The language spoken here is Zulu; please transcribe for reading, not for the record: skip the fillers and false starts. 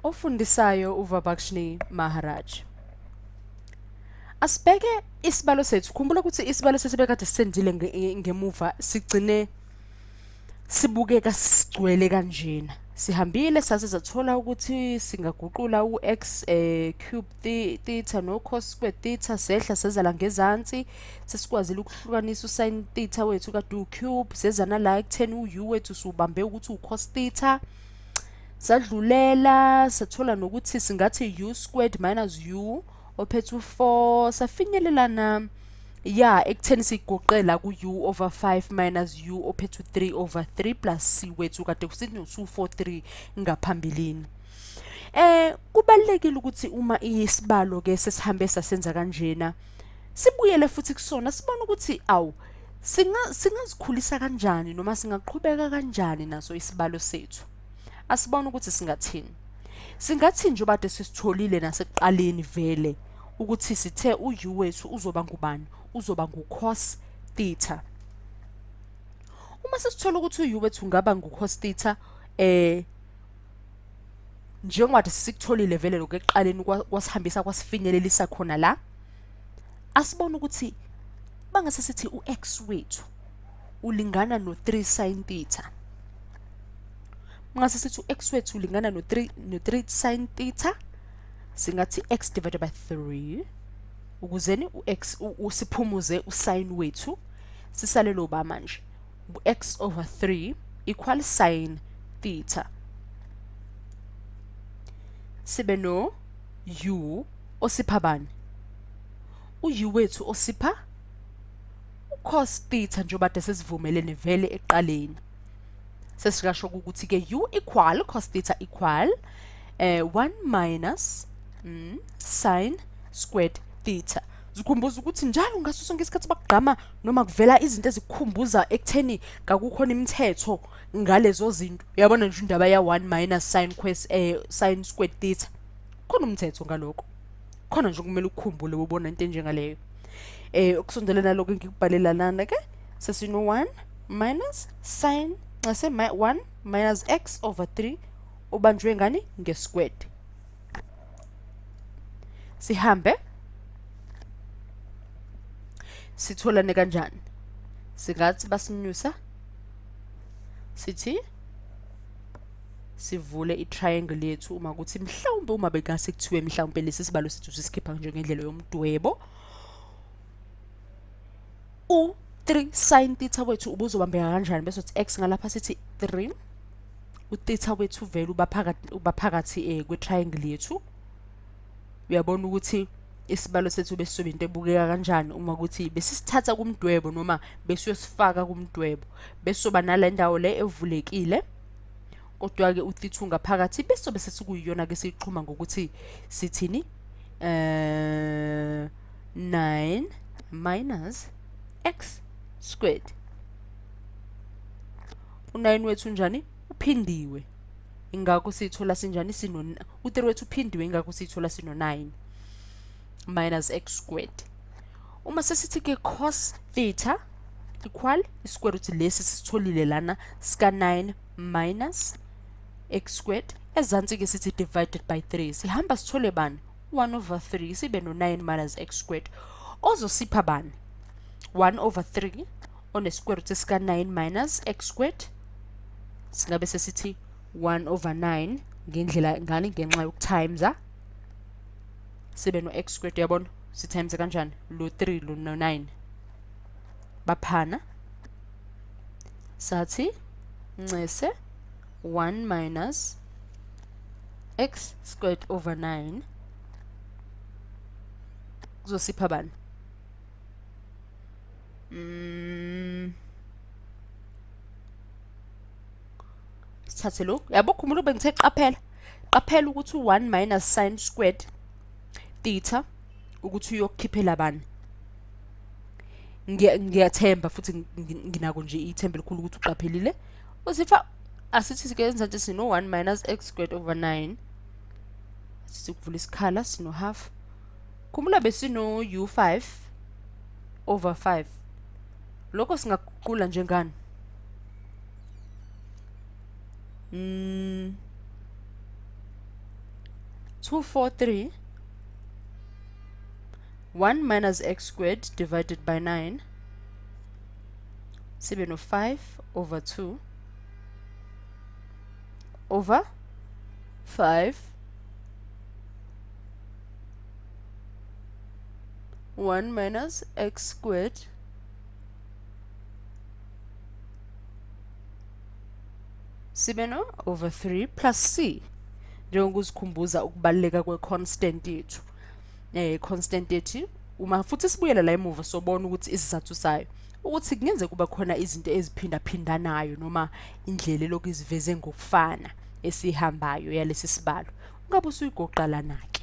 Ofundisayo uVabakshni Maharaj. Asibheke isibalo sethu. Khumbula ukuthi isibalo sethu bekade sisenzile ngemuva sigcine sibukeka sigcwele kanjena. Sihambile saze sathola ukuthi singaguqula u-x cube theta no-cos square theta, sehla seza la ngezansi, sesikwazile ukuhlukanisa u-sin theta wethu kade u-cube, seza nala ekutheni u-u wethu siwubambe ukuthi u-cos theta. Sadlulela sathola nokuthi singathi u squared minus u ophethe u-4, safinyelela na ya ekutheni sigoqela ku-u over 5 minus u ophethe u-3 over 3 plus c wethu kade kusithi no-243 ngaphambilini. Kubalulekile ukuthi uma isibalo ke sesihambe sasenza kanjena sibuyele futhi kusona sibone ukuthi awu singazikhulisa kanjani noma singaqhubeka kanjani naso isibalo sethu. Asibone ukuthi singathini. Singathi nje bade sisitholile nasekuqaleni vele ukuthi sithe u-u wethu uzoba ngubani, uzoba ngu-cos theta. Uma sesithola ukuthi u-u wethu ungaba ngu-cos theta, njengoba sikutholile vele lokho ekuqaleni kwasihambisa kwasifinyelelisa khona la, asibone ukuthi bangase sithi u-x wethu ulingana no-3 sin theta. Mangase sithi u-x wethu ulingana no-3 sin theta, singathi x divided by 3 ukuzeni u-x usiphumuze u-sin wethu, sisale lo ba manje u-x over 3 equal sin theta. Sibe no u osipha bani? U-u wethu osipha u-cos theta njengoba kade sesivumelene vele ekuqaleni. Sesikasho ukuthi ke u equal cos theta equal 1 minus sin squared theta. Zikhumbuza ukuthi njalo ngaso sonke isikhathi bakugqama noma kuvela izinto ezikukhumbuza ekutheni kakukhona imithetho ngalezo zinto. Uyabona nje indaba ya 1 minus sin squared theta, khona umthetho ngalokho, khona nje kumele ukukhumbule ubona into enjengaleyo. Ukusondelana lokho engikubhalela lana ke sesino 1 minus sin 1 minus x over 3 ubanjwe ngani nge-squared. Sihambe sitholane kanjani? Singathi basinyusa sithi sivule i-triangle yethu uma kuthi mhlawumbe uma bekase kuthiwe mhlawumbe lesi sibalo sethu sisikhipha njengendlela yomdwebo, u-3 sin theta wethu ubuzobambeka kanjani? Bese uthi x ngalapha sithi 3, u-theta wethu vele uba phakathi kwe-triangle yethu. Uyabona ukuthi isibalo sethu besizobe into ebukeka kanjani uma ukuthi besisithatha kumdwebo noma besiyosifaka kumdwebo, besoba nale ndawo le evulekile, kodwa ke u-theta ungaphakathi, besobe sesikuyiyona ke siyixhuma ngokuthi sithini 9 minus x squared. U-9 wethu unjani? Uphindiwe, ingakho siyithola sinjani? Sino u-3 wethu uphindiwe, ingakho siyithola sino 9 minus x squared. Uma sesithi ke cos theta equal i-square root lesi sisitholile lana sika 9 minus x squared, ezansi ke sithi divided by 3, sihamba sithole bani? 1 over 3, sibe no 9 minus x squared ozosipha bani? 1 over 3 one square root sika 9 minus x squared. Singabe sesithi 1 over 9 ngendlela ngani? Ngenxa yokutimesa sibe no x squared. Uyabona sitimes kanjani? Lo 3 lo no 9 baphana, sathi ncese 1 minus x squared over 9 kuzosipha bani? Sithathe lo, yabo khumbula bengithe qaphela qaphela ukuthi u-1 minus sin squared theta ukuthi uyokukhiphela bani. Ngiyathemba futhi nginako nje ithemba elikhulu ukuthi uqaphelile. Usifa asithi sikenza nje sino 1 minus x squared over 9, sithi kuvula isikhala sino half. Khumbula besino u5 over 5, lokho singaguqula njengani? 243 1 minus x squared divided by 9 sibe no 5 over 2 over 5 1 minus x squared sibe no over 3 plus c, njengokuzikhumbuza ukubaluleka kwe-constant yethu. Constant yethu uma futhi sibuyela la emuva sobona ukuthi isizathu sayo ukuthi kungenzeka kuba khona izinto eziphindaphindanayo noma indlela elokhu iziveze ngokufana esihambayo yalesi sibalo, ungabe usuyigoqa lana-ke.